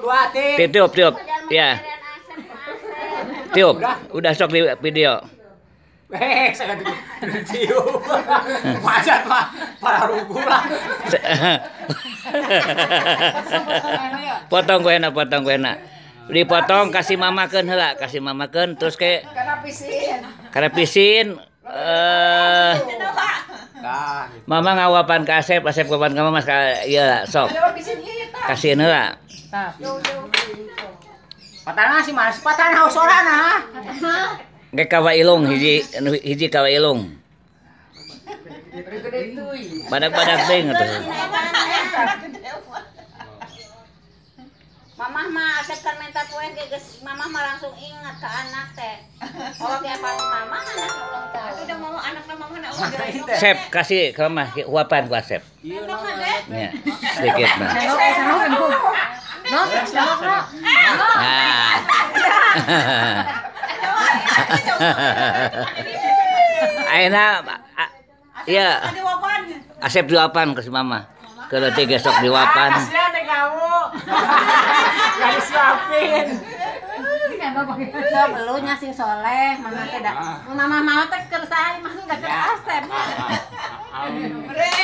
2, 3. Tiup, tiup. Ya. Tiup. Udah sok di video. Saya dicium. Macet Pak, para rugu lah. Potong kuena, potong kuena. Dipotong kasih mamakeun heula, kasih mamakeun terus ke karena pisin. Mama ngawapan ka Asep, Asep ngawapan ka Mama ka ieu sok. Kasihin heula. Patana sih Mas, patana sorana. Ge kawa ilung hiji hiji kawa ilung. Badak-badak teuing atuh. Mamah mah Asep kan minta kue geus mamah mah langsung ingat ke anak teh. Oh ge apa mamah anak ulang tahun. Udah mama anakna mamah na udah. Sep kasih ke mamah huapan ku Asep. Ya, sedikit nah. Nah. Ayeuna iya. Asep diuapan ke si mama. Kalau tiga sok diwapan. Kasihan deh kamu. Gak disuapin. Sok lu nya sing soleh, mama teh da. Mama mama teh keur sae, maksud da keur Asep. Bre.